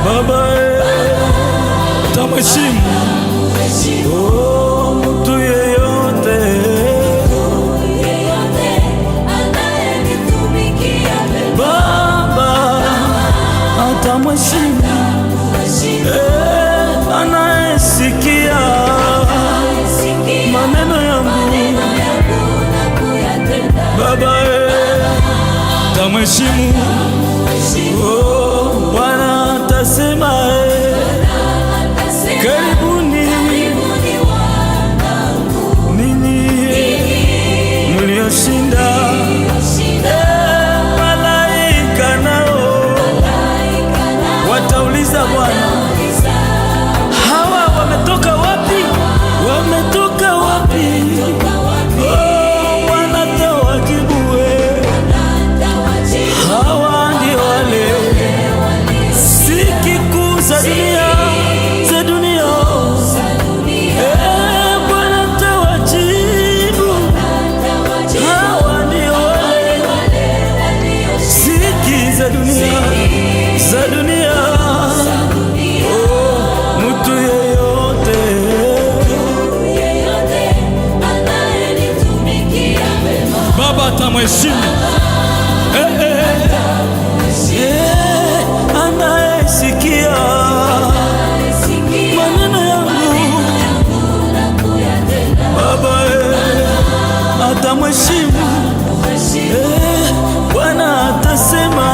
Baba tamheshimu. Oh, mtu yeyote Yeyote anayenitumikia mema, Baba atamheshimu. Eh, anayesikia sikia maneno yangu maneno yangu na kuyatenda. Baba tamheshimu. Oh, Bwana atasema Atasema, karibuni karibuni wanangu, ninyi mlioshinda. mlioshinda. Eh, malaika nao Malaika nao watauliza Bwana, watauliza, hawa wametoka wapi? Wametoka wapi? toka wapi? Oh, Bwana atawajibu Atawajibu, hawa ndio wale ziki kuu za dunia, za dunia. za dunia. Eh, Bwana atawajibu, Atawajibu, hawa ndio wale wale walioshinda ziki za dunia, za dunia. dunia. Oh, mtu yeyote Yeyote anayenitumikia mema, Baba atamheshimu. Eh, eh, eh, anayesikia sikia maneno yangu yangu na kuyatenda. Baba atamheshimu. Eh, Bwana atasema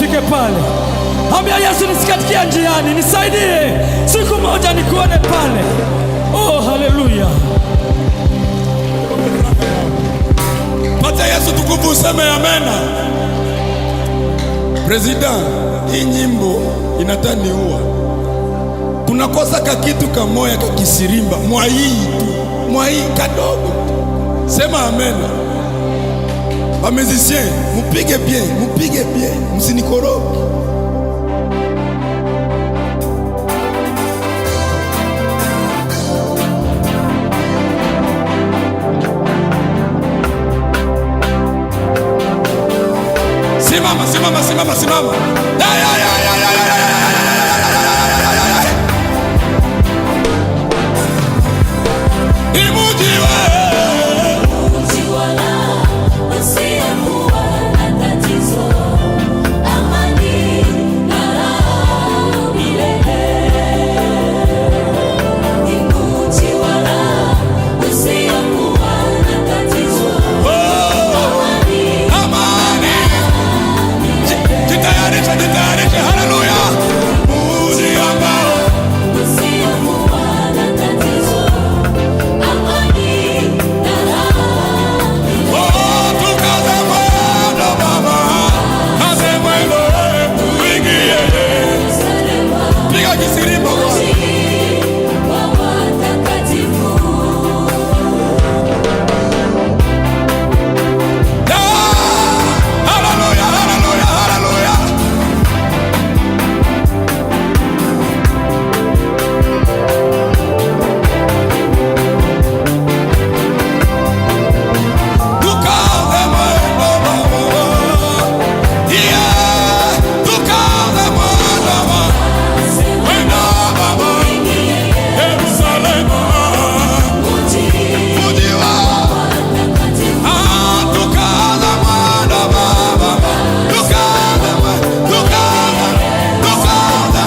nifike pale. Ambia Yesu, nisikatikia njiani, nisaidie siku moja nikuone pale. Oh, haleluya! Patia Yesu tukufu, useme amena. President, hii nyimbo inataniua. Kunakosa kakitu kamoya kakisirimba mwaii tu mwaii kadogo tu. Sema amena. Ba musicien, mupige bien, mupige bien, msinikoroge. Simama, simama, simama, simama. Ya, ya, ya, ya, ya, ya, ya, ya, ya, ya, ya, ya, ya, ya. Ni muji we. Mji wala usiyekuwa na tatizo, amani na raha milele. Ni mji wala usiyekuwa na tatizo, Oh, amani amani. Jitayarishe, jitayarishe. Haleluya. Muji ambao usiyekuwa na tatizo, amani na raha milele. Oh, tukaze mwendo baba. Kaze mwendo, tuingie. Yerusalemu, Piga kisirimba kwa. mji wa watakatifu. Ya! Haleluya, haleluya, haleluya. Tukaze mwendo baba. Yeah! Tukaze mwendo baba. Mwendo baba. Yerusalemu. Mji wa Ah, tukaze mwendo baba. Tukaze mwendo, tukaze, tukaze,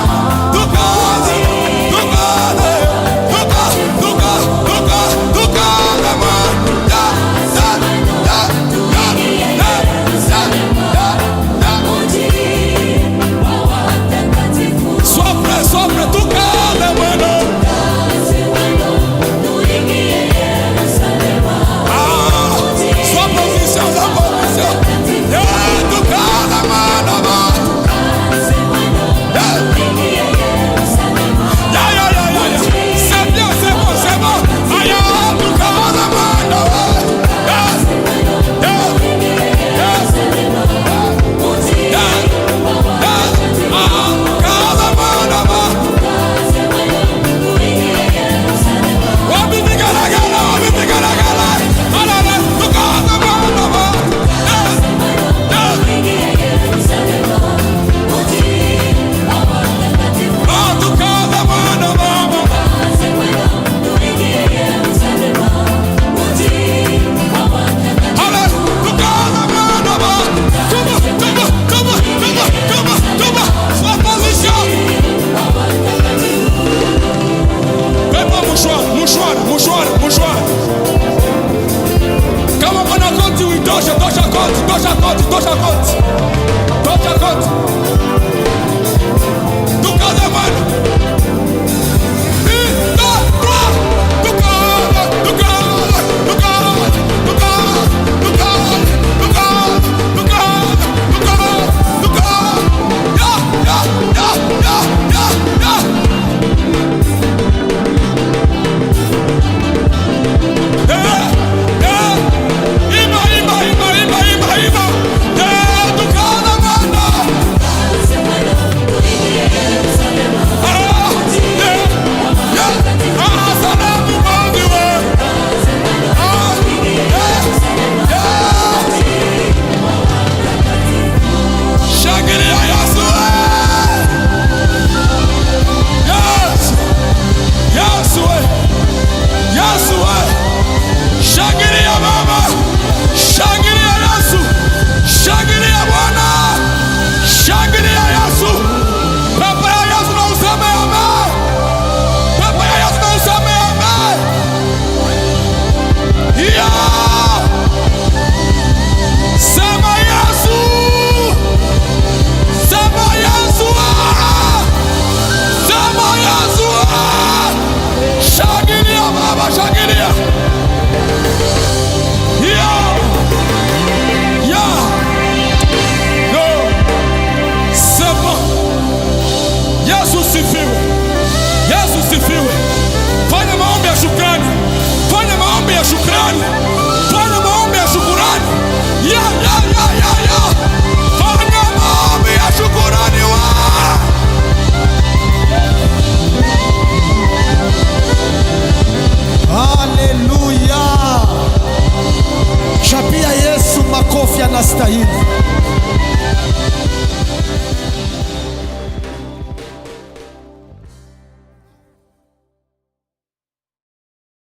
tukaze, tukaze, tuka, tuka, tuka, tukaze mwendo. Da, da, da, da, da, da, da, da. Sois prêt, sois prêt, tukaze mwendo. Ah, sois position, sois position. Yeah, tukaze mwendo baba. Yeah.